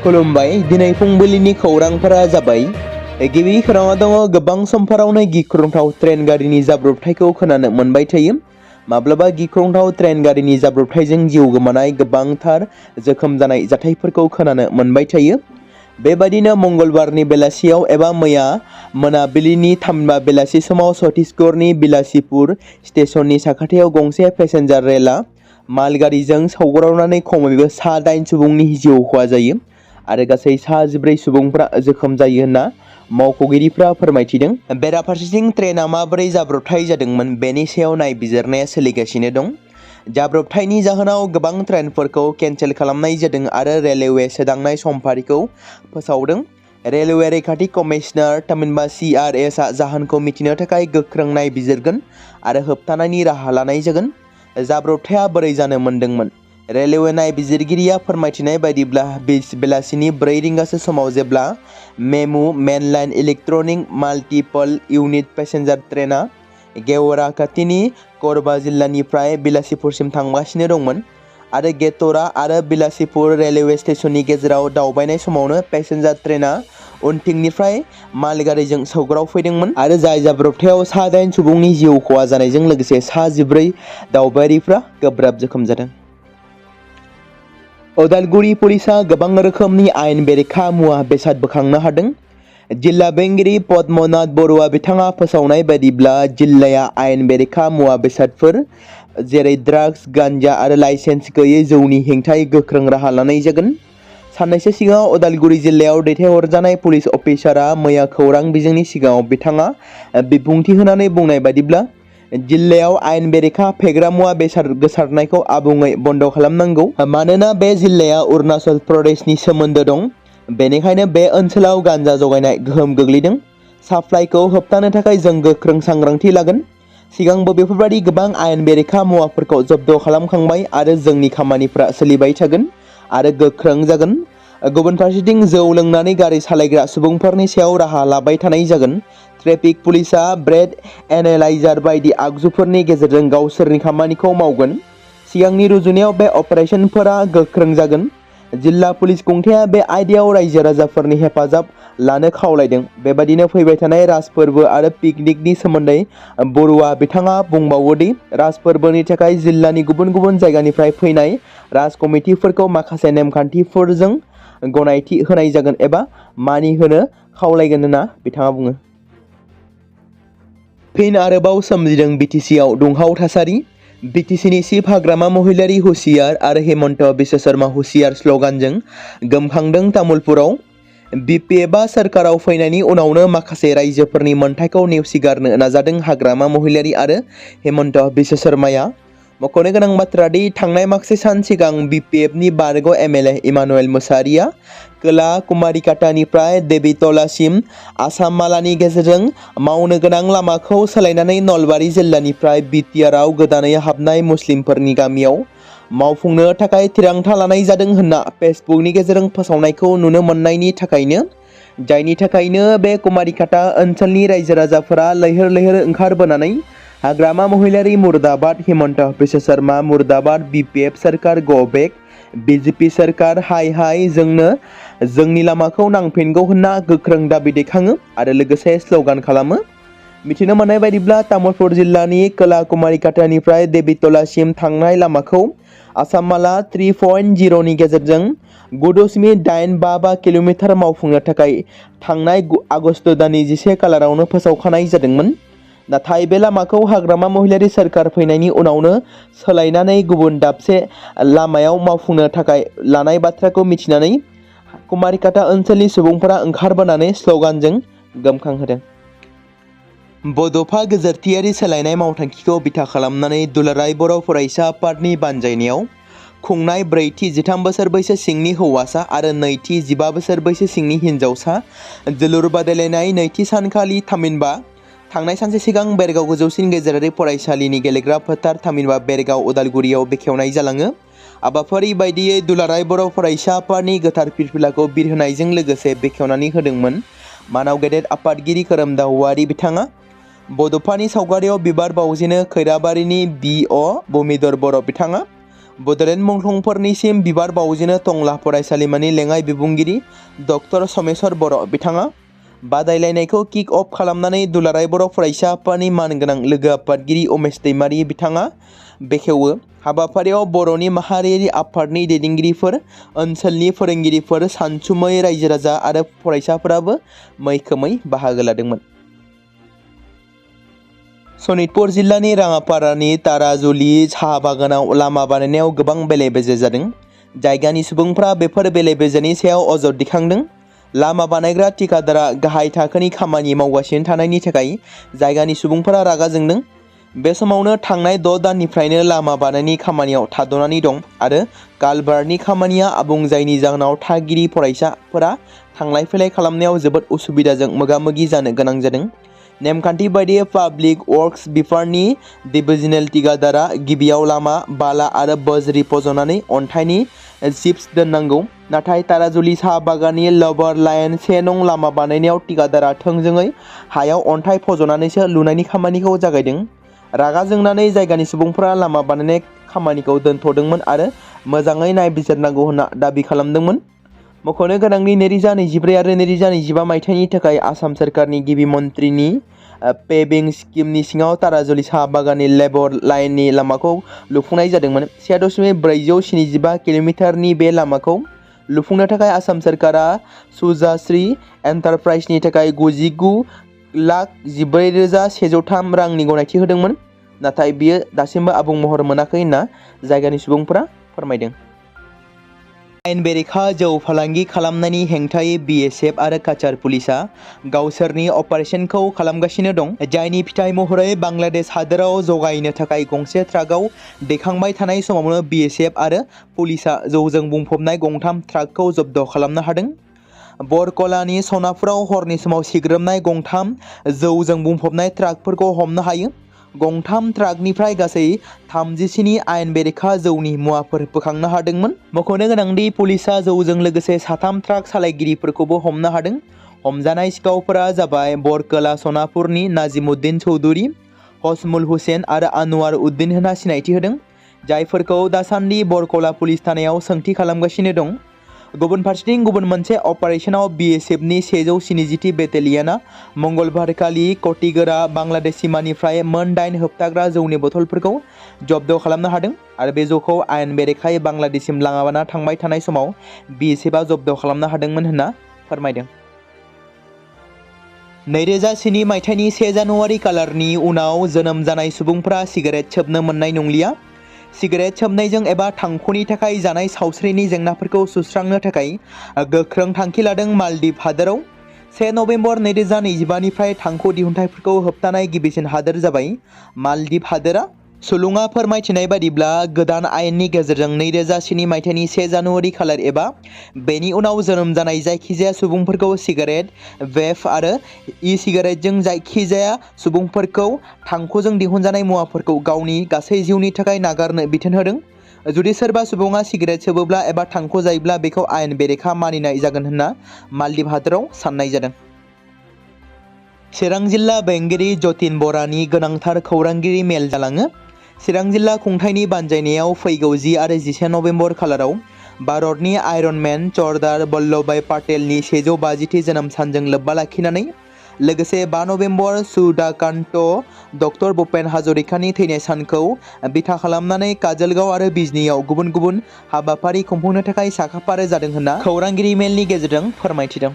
खुलुमबाय दिनै फुंबिलिनि खौरांफोरा जाबाय गिबि खौराङाव दङ गोबां समफोरावनो गिख्रंथाव ट्रेन गारिनि जाब्रबथायखौ खोनानो मोनबाय थायो। माब्लाबा गिख्रंथाव ट्रेन गारिनि जाब्रबथायजों जिउ गोमानाय गोबांथार जोखोम जानाय जाथायफोरखौ खोनानो मोनबाय थायो। बेबादिनो मंगलबारनि बेलासियाव एबा मैया मोनाबिलिनि थामहिनबा बेलासि समाव छत्तीसगढ़नि बिलासीपुर स्टेशननि साखाथियाव गंसे पेसेन्जार रेलआ मालगारिजों सौग्रावनानै खमैबो सा-8 सुबुंनि जिउ खहा जायो आरो गासै सा-14 सुबुंफ्रा जोखोम जायो होनना मावख'गिरिफ्रा फोरमायथिदों। बेराफारसेथिं ट्रेनआ माबोरै जाब्रबथाय जादोंमोन बेनि सायाव नायबिजिरनाया सोलिगासिनो दं। जाब्रबथायनि जाहोनाव गोबां ट्रेनफोरखौ केन्सेल खालामनाय जादों आरो रेलवे सोदांनाय समफारिखौ फोसावदों। रेलवे रैखाथि कमिशनार थामहिनबा CRSआ जाहोनखौ मिथिनो थाखाय गोख्रों नायबिजिरगोन आरो होबथानायनि राहा लानाय जागोन। जाब्रबथाया बोरै जानो मोनदोंमोन? रेलवे नायबिजिरगिरिया फोरमायथिनाय बायदिब्ला बेलासिनि 4 रिंगासो समाव जेब्ला MEMU mainline electronic multiple unit passenger ट्रेनआ गेवरा खाथिनि करबा जिल्लानिफ्राय बिलासीपुरसिम थांगासिनो दंमोन आरो गेतरा आरो बिलासीपुर रेलवे स्टेशननि गेजेराव दावबायनाय समावनो पेसेन्जार ट्रेनआ उनथिंनिफ्राय मालगारिजों सौग्रावफैदोंमोन आरो जाय जाब्रबथायाव सा-8 सुबुंनि जिउ खहा जानायजों लोगोसे सा-14 दावबायारिफ्रा गोब्राब जोखोम जादों। उदालगुरि पुलिसआ गोबां रोखोमनि आयेन बेरेखा मुवा बेसाद बोखांनो हादों। जिल्ला बेंगिरि पद्मनाथ बर'आ बिथाङा फोसावनाय बायदिब्ला जिल्लाया आयेन बेरेखा मुवा बेसादफोर जेरै ड्राग्स, गान्जा आरो लाइसेन्स गैयै जौनि हेंथायै गोख्रों राहा लानाय जागोन। साननैसो सिगाङाव उदालगुरि जिल्लायाव दैथायहरजानाय पुलिस अफिसारआ मैया खौरां बिजोंनि सिगाङाव बिथाङा बिबुंथि होनानै बुंनाय बायदिब्ला जिल्लायाव आयेन बेरेखा फेग्रा मुवा बेसाद गोसारनायखौ आबुङै बन्द खालामनांगौ मानोना बे जिल्लाया अरुणाचल प्रदेशनि सोमोन्दो दं। बेनिखायनो बे ओनसोलाव गान्जा जगायनाय गोहोम गोग्लैदों। साप्लाइखौ होबथानो थाखाय जों गोख्रों सांग्रांथि लागोन। सिगांबो बेफोरबायदि गोबां आयेन बेरेखा मुवाफोरखौ जब्द खालामखांबाय आरो जोंनि खामानिफ्रा सोलिबाय थागोन आरो गोख्रों जागोन। गुबुन फारसेथिं जौ लोंनानै गारि सालायग्रा सुबुंफोरनि सायाव राहा लाबाय थानाय जागोन। ट्रेफिक पुलिसआ ब्रेथ एनालाइजार बायदि आगजुफोरनि गेजेरजों गावसोरनि खामानिखौ मावगोन। सिगांनि रुजुनायाव बे अपारेशनफोरा गोख्रों जागोन। जिल्ला पुलिस खुंथाया बे आयदायाव रायजो राजाफोरनि हेफाजाब लानो खावलायदों। बेबादिनो फैबाय थानाय राज फोरबो आरो पिकनिकनि सोमोन्दै बर'आ बिथाङा बुंबावोदि राज फोरबोनि थाखाय जिल्लानि गुबुन गुबुन जायगानिफ्राय फैनाय राज कमिटिफोरखौ माखासे नेमखान्थिफोरजों गनायथि होनाय जागोन एबा मानिहोनो खावलायगोन होनना बिथाङा बुङो। फिन आरोबाव सोमजिदों बिटिसिआव दुंहाव थासारि। बिटिसिनि चिफ हाग्रामा महिलारि हुसियार आरो हेमन्त बिश्व शर्मा हुसियार स्लगानजों गोमखांदों तामुलपुराव। BPFआ सोरखाराव फैनायनि उनावनो माखासे रायजोफोरनि मोन्थायखौ नेवसिगारनो नाजादों हाग्रामा महिलारि आरो हेमन्त बिश्व शर्माया। मख'नो गोनां बाथ्रा दि थांनाय माखासे सान सिगां BPFनि बारग' MLA इमानुएल मुसाहारिया खोला कुमारिकाटानिफ्राय देबितलासिम आसाम मालानि गेजेरजों मावनो गोनां लामाखौ सोलायनानै नलबारि जिल्लानिफ्राय BTRआव गोदानै हाबनाय मुस्लिमफोरनि गामियाव मावफुंनो थाखाय थिरांथा लानाय जादों होनना फेसबुकनि गेजेरजों फोसावनायखौ नुनो मोननायनि थाखायनो जायनि थाखायनो बे कुमारिकाटा ओनसोलनि रायजो राजाफोरा लैहोर लैहोर ओंखारबोनानै हाग्रामा महिलारि मुर्दाबाद, हेमन्त बिश्व शर्मा मुर्दाबाद, BPF सोरखार गो बेक, BJP सोरखार हाय हाय जोंनो जोंनि लामाखौ नांफिनगौ होनना गोख्रों दाबि दैखाङो आरो लोगोसे स्लगान खालामो। मिथिनो मोननाय बायदिब्ला तामुलपुर जिल्लानि खोला कुमारिकाटानिफ्राय देबितलासिम थांनाय लामाखौ आसाम माला 3.0 नि गेजेरजों 9.855 किल'मिटार मावफुंनो थाखाय थांनाय आगस्त दाननि 11 खालारावनो फोसावखानाय जादोंमोन। नाथाय बे लामाखौ हाग्रामा महिलारि सोरखार फैनायनि उनावनो सोलायनानै गुबुन दाबसे लामायाव मावफुंनो थाखाय लानाय बाथ्राखौ मिथिनानै कुमारिकाटा ओनसोलनि सुबुंफोरा ओंखारबोनानै स्लगानजों गोमखांहोदों। बड'फा गोजोरथियारि सोलायनाय मावथांखिखौ बिथा खालामनानै दुलाराय बर' फरायसा आफादनि बानजायनायाव खुंनाय ब्रैथि 13 बोसोर बैसो सिंनि हौवासा आरो नैथि 15 बोसोर बैसो सिंनि हिन्जावसा जोलुर बादायलायनाय नैथि सानखालि थामहिनबा थांनाय सानसे सिगां बेरगाव गोजौसिन गेजेरारि फरायसालिनि गेलेग्रा फोथार थामहिनबा बेरगाव उदालगुरियाव बेखेवनाय जालाङो। हाबाफारि बायदियै दुलाराय बर' फरायसा आफादनि गोथार फिरफिलाखौ बिरहोनायजों लोगोसे बेखेवनानै होदोंमोन मानाव गेदेर आफादगिरि खोरोमदाव औवारि बिथाङा। बड'फानि सावगारियाव बिबार बावजेनो खैराबारिनि BO भुमिधर बर' बिथाङा। बड'लेण्ड मुंख्लंफोरनिसिम बिबार बावजेनो टंला फरायसालिमानि लेङाइ बिबुंगिरि डक्टर समेश्वर बर' बिथाङा बादायलायनायखौ किक अफ खालामनानै दुलाराय बर' फरायसा आफादनि मानगोनां लोगो आफादगिरि उमेश दैमारि बिथाङा बेखेवो। हाबाफारियाव बर'नि माहारियारि आफादनि दैदेनगिरिफोर, ओनसोलनि फोरोंगिरिफोर, सानसुमै रायजो राजा आरो फरायसाफोराबो मैखोमै बाहागो लादोंमोन। सनितपुर जिल्लानि राङापारानि ताराजुलि साहा बागानाव लामा बानायनायाव गोबां बेले-बेजे जादों। जायगानि सुबुंफ्रा बेफोर बेले-बेजेनि सायाव अजद दिखांदों। लामा बानायग्रा थिकादारा गाहाय थाखोनि खामानि मावगासिनो थानायनि थाखाय जायगानि सुबुंफोरा रागा जोंदों। बे समावनो थांनाय 6 दाननिफ्रायनो लामा बानायनायनि खामानियाव थाद'नानै दं आरो कालभार्टनि खामानिया आबुं जायनि जाहोनाव थागिरि फरायसाफोरा थांलाय फैलाय खालामनायाव जोबोद उसुबिदाजों मोगा-मोगि जानो गोनां जादों। नेमखान्थि बायदियै पाब्लिक वर्क्स बिफाननि डिभिजनेल थिकादारा गिबियाव लामा, बाला आरो बज्रि फज'नानै अन्थाइनि चिप्स दोननांगौ। नाथाय ताराजुलि साहा बागाननि लभार लाइन 1 नं लामा बानायनायाव थिकादारा थोंजोङै हायाव अन्थाइ फज'नानैसो लुनायनि खामानिखौ जागायदों। रागा जोंनानै जायगानि सुबुंफोरा लामा बानायनाय खामानिखौ दोनथ'दोंमोन आरो मोजाङै नायबिजिरनांगौ होनना दाबि खालामदोंमोन। मख'नो गोनांदि 2024 आरो 2025 मायथाइनि थाखाय आसाम सोरखारनि गिबि मन्थ्रिनि पेभिं स्किमनि सिङाव ताराजुलि साहा बागाननि लेबर लाइननि लामाखौ लुफुंनाय जादोंमोन। 1.475 किल'मिटारनि बे लामाखौ लुफुंनो थाखाय आसाम सोरखारा सुजाश्री एन्टारप्राइजनि थाखाय 99,14,103 रांनि गनायथि होदोंमोन। नाथाय बियो दासिमबो आबुं महर मोनाखै होनना जायगानि सुबुंफोरा फोरमायदों। आयेन बेरेखा जौ फालांगि खालामनायनि हेंथायै BSF आरो काचार पुलिसआ गावसोरनि अपारेशनखौ खालामगासिनो दं। जायनि फिथाइ महरै बांलादेश हादोराव जगायनो थाखाय गंसे ट्राकआव दैखांबाय थानाय समावनो BSF आरो पुलिसआ जौजों बुंफबनाय गंथाम ट्राकखौ जब्द खालामनो हादों। बरकलानि सनापुराव हरनि समाव सिग्रोमनाय गंथाम जौजों बुंफबनाय ट्राकफोरखौ हमनो हायो। गंथाम ट्राकनिफ्राय गासै 37 आयेन बेरेखा जौनि मुवाफोर बोखांनो हादोंमोन। मख'नो गोनांदि पुलिसआ जौजों लोगोसे 3 ट्राक सालायगिरिफोरखौबो हमनो हादों। हमजानाय सिखावफोरा जाबाय बरकला सनापुरनि नाजिमुद्दिन चौधुरी, हसमुल हुसेन आरो आनवार उद्दिन होनना सिनायथि होदों। जायफोरखौ दासान्दि बरकला पुलिस थानायाव सोंथि खालामगासिनो दं। गुबुन फारसेथिं गुबुन मोनसे अपारेशनाव BSFनि 170 बेटेलियनआ मंगलबारखालि कटिगोरा बांलादेश सिमानिफ्राय मोन 8 होबथाग्रा जौनि बथलफोरखौ जब्द खालामनो हादों आरो बे जौखौ आयेन बेरेखायै बांलादेशसिम लाङाबाना थांबाय थानाय समाव BSFआ जब्द खालामनो हादोंमोन होनना फोरमायदों। 2007 मायथाइनि 1 जानुवारि खालारनि उनाव जोनोम जानाय सुबुंफोरा सिगारेट सोबनो मोननाय नंलिया। सिगारेट सोबनायजों एबा थांखुनि थाखाय जानाय सावस्रिनि जेंनाफोरखौ सुस्रांनो थाखाय गोख्रों थांखि लादों मालदीव हादोराव। 1 नबेम्बर 2025 निफ्राय थांखु दिहुनथाइफोरखौ होबथानाय गिबिसिन हादोर जाबाय मालदीव हादोरा। सुलुङा फोरमायथिनाय बादिब्ला गोदान आयेननि गेजेरजों 2007 मायथाइनि 1 जानुवारि खालार एबा बेनि उनाव जोनोम जानाय जायखिजाया सुबुंफोरखौ सिगारेट, वेप आरो ई-सिगारेटजों जायखिजाया सुबुंफोरखौ थांखुजों दिहुनजानाय मुवाफोरखौ गावनि गासै जिउनि थाखाय नागारनो बिथोन होदों। जुदि सोरबा सुबुङा सिगारेट सोबोब्ला एबा थांखु जायोब्ला बेखौ आयेन बेरेखा मानिनाय जागोन होनना मालदीव हादोराव साननाय जादों। चिरां जिल्ला बेंगिरि जतिन बरानि गोनांथार खौरांगिरि मेल जालाङो। चिरां जिल्ला खुंथायनि बानजायनायाव फैगौ 10 आरो 11 नबेम्बर खालाराव भारतनि आयरनमेन सरदार वल्लभभाई पाटेलनि 150थि जोनोम सानजों लोब्बा लाखिनानै लोगोसे 5 नबेम्बर सुधाकान्त डक्टर भुपेन हाजरिकानि थैनाय सानखौ बिथा खालामनानै काजलगांव आरो बिजनीआव गुबुन गुबुन हाबाफारि खुंफुंनो थाखाय साखाफारा जादों होनना खौरांगिरि मेलनि गेजेरजों फोरमायथिदों।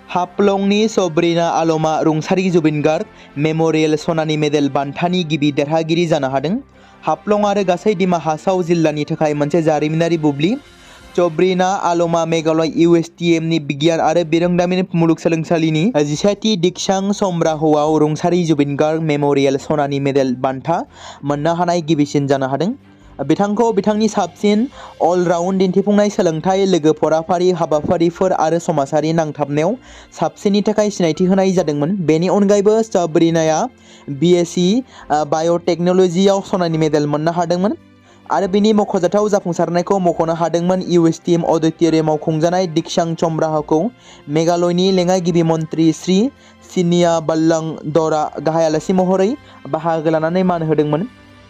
हाफ्लंनि सब्रिना आलमआ रुंसारि जुबिन गार्ग मेम'रियेल सनानि मेडेल बान्थानि गिबि देरहागिरि जानो हादों। हाफ्लं आरो गासै दिमा हासाव जिल्लानि थाखाय मोनसे जारिमिनारि बुब्लि। सब्रिना आलमआ मेघालय USTMनि बिगियान आरो बिरोंदामिन मुलुगसोलोंसालिनि 11थि दिक्षां समार'हआव रुंसारि जुबिन गार्ग मेम'रियेल सनानि मेडेल बान्था मोननो हानाय गिबिसिन जानो हादों। बिथांखौ बिथांनि साबसिन अल-राउन्ड दिन्थिफुंनाय सोलोंथाइ, लोगो फराफारि, हाबाफारिफोर आरो समाजारि नांथाबनायाव साबसिननि थाखाय सिनायथि होनाय जादोंमोन। बेनि अनगायैबो सब्रिनाया BSc बाय'टेक्न'लजियाव सनानि मेडेल मोननो हादोंमोन आरो बिनि मख'जाथाव जाफुंसारनायखौ मख'नो हादोंमोन। USTM अडिट'रियामाव खुंजानाय दिक्षां समार'हखौ मेघालयनि लेङाइ गिबि मन्थ्रि श्री सिनिया बालगांदरआ गाहाय आलासि महरै बाहागो लानानै मान होदोंमोन।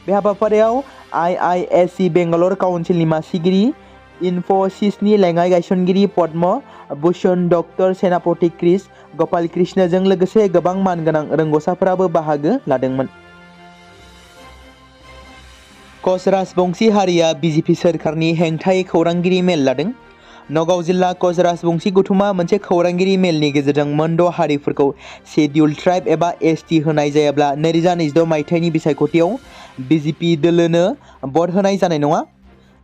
बे हाबाफारियाव IISc बेंगालर काउन्सिलनि मासिगिरि, इनफोसिसनि लेङाइ गायसनगिरि पद्म भूषण डक्टर सेनापति क्रिस गपाल कृष्णजों लोगोसे गोबां मानगोनां रोंग'साफोराबो बाहागो लादोंमोन। कच राजबंशी हारिया बिजेपि सोरखारनि हेंथायै खौरांगिरि मेल लादों। नगाव जिल्ला कच राजबंशी गौथुमा मोनसे खौरांगिरि मेलनि गेजेरजों मोनद' हारिफोरखौ शेड्युल ट्राइब एबा ST होनाय जायाब्ला 2026 मायथाइनि बिसायख'थियाव बिजेपि दोलोनो भट होनाय जानाय नङा।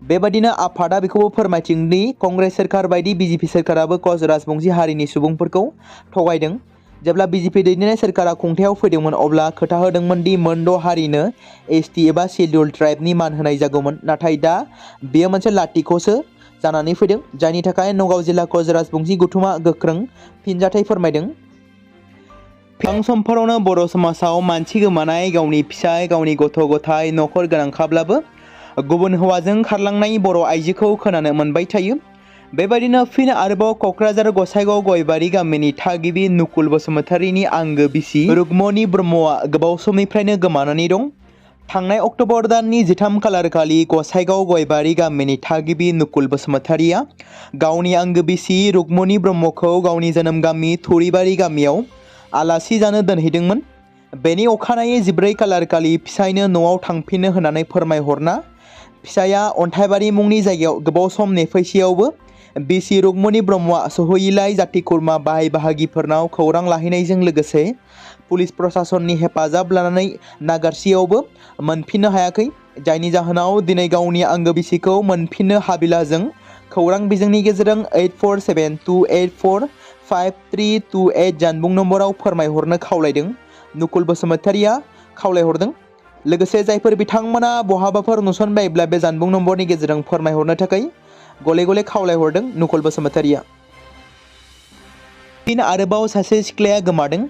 बेबादिनो आफादा बेखौबो फोरमायथिदों दि कंग्रेस सोरखार बायदि बिजेपि सोरखाराबो कच राजबंशी हारिनि सुबुंफोरखौ थगायदों। जेब्ला बिजेपि दैदेननाय सोरखारा खुंथायाव फैदोंमोन अब्ला खोथा होदोंमोन दि मोनद' हारिनो ST एबा शेड्युल ट्राइबनि मान होनाय जागौमोन, नाथाय दा बेयो मोनसे लाथिख'सो जानानै फैदों, जायनि थाखाय नगाव जिल्ला कच राजबंशी गौथुमा गोख्रों फिनजाथाय फोरमायदों। सिगां समफोरावनो बर' समाजाव मानसि गोमानाय, गावनि फिसाय, गावनि गथ' गथाय, नखर गोनांखाब्लाबो गुबुन हौवाजों खारलांनाय बर' आइजोखौ खोनानो मोनबाय थायो। बेबायदिनो फिन आरोबाव क'क्राझार गसाइगाव गयबारि गामिनि थागिबि नुकुल बसुमतारीनि आंगो बिसि रुक्मणी ब्रह्मआ गोबाव समनिफ्रायनो गोमानानै दं। थांनाय अक्ट'बर दाननि 13 खालारखालि गसाइगाव गयबारि गामिनि थागिबि नुकुल बसुमतारीया गावनि आंगो बिसि रुक्मणी ब्रह्मखौ गावनि जोनोम गामि थुरिबारि गामियाव आलासि जानो दोनहैदोंमोन। बेनि अखानायै 14 खालारखालि फिसायनो न'आव थांफिननो होननानै फोरमायहरना फिसाया अन्थाइबारि मुंनि जायगायाव गोबाव सम नेफैसेयावबो बिसि रुक्मणी ब्रह्मआ सहैयैलाय जाथि खुरमा बाहाय बाहागिफोरनाव खौरां लाहैनायजों लोगोसे पुलिस प्रशासननि हेफाजाब लानानै नागारसेयावबो मोनफिननो हायाखै, जायनि जाहोनाव दिनै गावनि आंगो बिसिखौ मोनफिननो हाबिलाजों खौरां बिजोंनि गेजेरजों 8472845328 जानबुं नम्बराव फोरमायहरनो खावलायदों। नुकुल बसुमतारीया खावलायहरदों। लोगोसे जायफोर बिथांमोना बहाबाफोर नुसनबायब्ला बे जानबुं नम्बरनि गेजेरजों फोरमायहरनो थाखाय गले गले खावलायहरदों नुकुल बसुमतारीया। फिन आरोबाव सासे सिख्लाया गोमादों।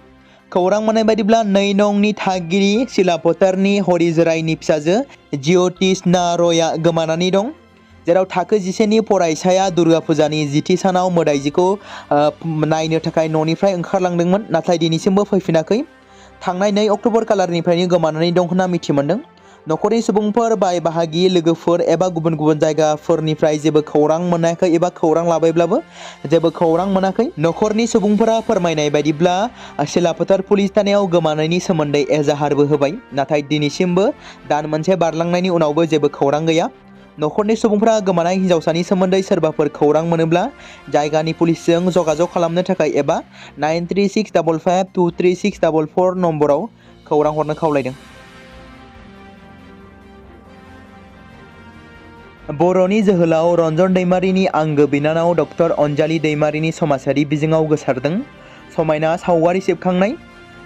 खौरां मोननाय बायदिब्ला 2 नंनि थागिरि सिलापथारनि हरिजोरायनि फिसाजो ज्योतिष रयआ गोमानानै दं। जेराव थाखो 11नि फरायसाया दुर्गा फुजानि 10थि सानाव मोदायजोखौ नायनो थाखाय न'निफ्राय ओंखारलांदोंमोन, नाथाय दिनैसिमबो फैफिनाखै। थांनाय 2 अक्ट'बर खालारनिफ्रायनो गोमानानै दं होनना मिथि मोनदों। नखरनि सुबुंफोर, बाय बाहागि, लोगोफोर एबा गुबुन गुबुन जायगाफोरनिफ्राय जेबो खौरां मोनाखै एबा खौरां लाबायब्लाबो जेबो खौरां मोनाखै। नखरनि सुबुंफोरा फोरमायनाय बायदिब्ला सिलापथार पुलिस थानायाव गोमानायनि सोमोन्दै एजाहारबो होबाय, नाथाय दिनैसिमबो दान मोनसे बारलांनायनि उनावबो जेबो खौरां गैया। नखरनि सुबुंफोरा गोमानाय हिन्जावसानि सोमोन्दै सोरबाफोर खौरां मोनोब्ला जायगानि पुलिसजों जगाजग खालामनो थाखाय एबा 9365523644 नम्बराव खौरां हरनो खावलायदों। बर'नि जोहोलाव रन्जन दैमारिनि आंगो बिनानाव डक्टर अनजालि दैमारिनि समाजारि बिजोङाव गोसारदों समायना सावगारि सेबखांनाय,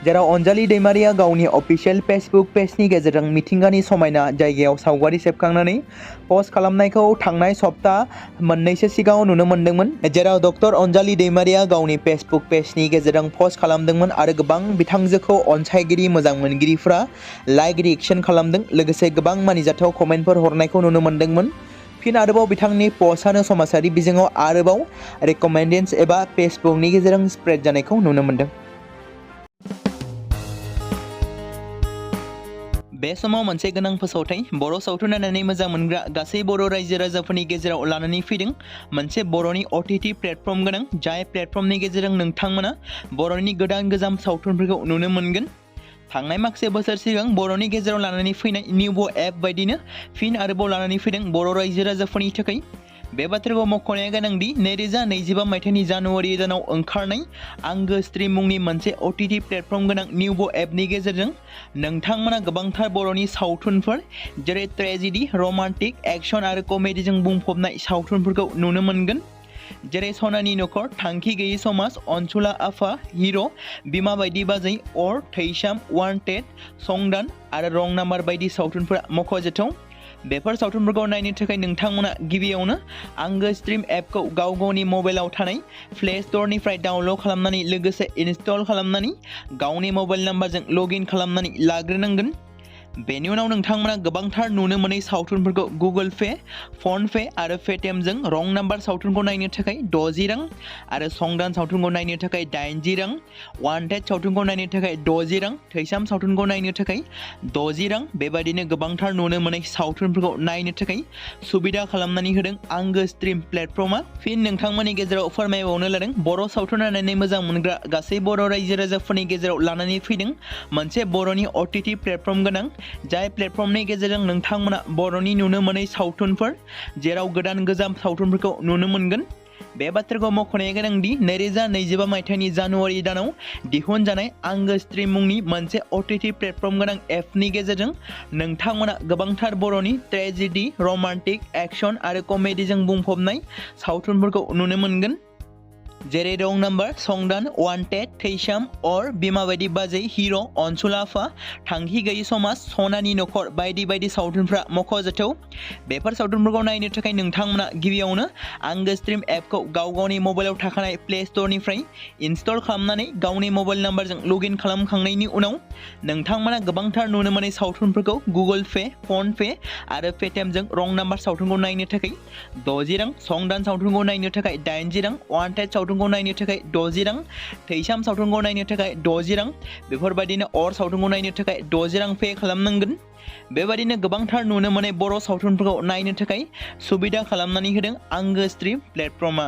जेराव अनजालि दैमारिया गावनि अफिसियेल फेसबुक पेजनि गेजेरजों मिथिंगानि समायना जायगायाव सावगारि सेबखांनानै पस्ट खालामनायखौ थांनाय सप्ता मोननैसो सिगाङाव नुनो मोन्दोंमोन। जेराव डक्टर अनजालि दैमारिया गावनि फेसबुक पेजनि गेजेरजों पस्ट खालामदोंमोन आरो गोबां बिथांजोखौ अनसायगिरि मोजां मोनगिरिफ्रा लाइक रिएक्शन खालामदों, लोगोसे गोबां मानिजाथाव कमेन्टफोर हरनायखौ नुनो मोन्दोंमोन। फिन आरोबाव बिथांनि पस्टआनो समाजारि बिजोङाव आरोबाव रेकमेन्डेन्स एबा फेसबुकनि गेजेरजों स्प्रेड जानायखौ नुनो मोन्दों। बे समाव मोनसे गोनां फोसावथाय बर' सावथुन नायनानै मोजां मोनग्रा गासै बर' रायजो राजाफोरनि गेजेराव लानानै फैदों मोनसे बर'नि OTT प्लेटफर्म गोनां, जाय प्लेटफर्मनि गेजेरजों नोंथांमोना बर'नि गोदान गोजाम सावथुनफोरखौ नुनो मोनगोन। थांनाय माखासे बोसोर सिगां बर'नि गेजेराव लानानै फैनाय निउबो एप बायदिनो फिन आरोबाव लानानै फैदों बर' रायजो राजाफोरनि थाखाय। बे बाथ्राखौ मख'नाया गोनांदि 2025 मायथाइनि जानुवारि दानाव ओंखारनाय आंगो स्ट्रिम मुंनि मोनसे OTT प्लेटफर्म गोनां निउबो एपनि गेजेरजों नोंथांमोना गोबांथार बर'नि सावथुनफोर जेरै ट्रेजेडि, रमान्टिक, एक्शन आरो कमेडिजों बुंफबनाय सावथुनफोरखौ नुनो मोनगोन। जेरै सनानि नखर, थांखि गैयै समाज, अनसुला आफा, हिर', बिमा बायदि बाजै, अर, थैसाम, वान्टेड, संदान आरो रं नाम्बार बायदि सावथुनफोरा मख'जाथाव। बेफोर सावथुनफोरखौ नायनो थाखाय नोंथांमोना गिबियावनो आंगो स्ट्रिम एपखौ गाव गावनि मबाइलाव थानाय प्ले स्ट'रनिफ्राय डाउनल'ड खालामनानै लोगोसे इनस्टल खालामनानै गावनि मबाइल नाम्बारजों लग इन खालामनानै लाग्रोनांगोन। बेनि उनाव नोंथांमोना गोबांथार नुनो मोनै सावथुनफोरखौ गुगोल पे, फन पे आरो पेटिएमजों रं नाम्बार सावथुनखौ नायनो थाखाय 60 रां आरो संदान सावथुनखौ नायनो थाखाय 80 रां, वान्टेड सावथुनखौ नायनो थाखाय 60 रां, थैसाम सावथुनखौ नायनो थाखाय 60 रां बेबायदिनो गोबांथार नुनो मोनै सावथुनफोरखौ नायनो थाखाय सुबिदा खालामनानै होदों आंगो स्ट्रिम प्लेटफर्मा। फिन नोंथांमोननि गेजेराव फोरमायबावनो लादों बर' सावथुन नायनानै मोजां मोनग्रा गासै बर' रायजो राजाफोरनि गेजेराव लानानै फैदों मोनसे बर'नि OTT प्लेटफर्म गोनां, जाय प्लेटफर्मनि गेजेरजों नोंथांमोना बर'नि नुनो मोनै सावथुनफोर जेराव गोदान गोजाम सावथुनफोरखौ नुनो मोनगोन। बे बाथ्राखौ मख'नाया गोनांदि 2025 मायथाइनि जानुवारि दानाव दिहुनजानाय आंगो स्ट्रिम मुंनि मोनसे OTT प्लेटफर्म गोनां एपनि गेजेरजों नोंथांमोना गोबांथार बर'नि ट्रेजेडि, रमान्टिक, एक्शन आरो कमेडिजों बुंफबनाय सावथुनफोरखौ नुनो मोनगोन। जेरै रं नाम्बार, संदान, वान्टेड, थैसाम, अर, बिमा बायदि बाजै, हिर', अनसुला आफा, थांखि गैयि समाज, सनानि नखर बायदि बायदि सावथुनफ्रा मख'जाथाव। बेफोर सावथुनफोरखौ नायनो थाखाय नोंथांमोना गिबियावनो आंगो स्ट्रिम एपखौ गावनि मबाइलाव थाखानाय प्ले स्ट'रनिफ्राय इनस्टल खालामनानै गावनि मबाइल नाम्बारजों लग इन खालामखांनायनि उनाव नोंथांमोना गोबांथार नुनो मोनै सावथुनफोरखौ गुगोल पे, फन पे आरो पेटिएमजों रं नाम्बार सावथुनखौ नायनो थाखाय 60 रां, संदान सावथुनखौ नायनो थाखाय 80 रां, वान्टेड सावथुनखौ नायनो थाखाय 60 रां, थैसाम सावथुनखौ नायनो थाखाय 60 रां बेफोरबायदिनो अर सावथुनखौ नायनो थाखाय 60 रां पे खालामनांगोन। बेबायदिनो गोबांथार नुनो मोनै बर' सावथुनफोरखौ नायनो थाखाय सुबिदा खालामनानै होदों आंगो स्ट्रिम प्लेटफर्मा।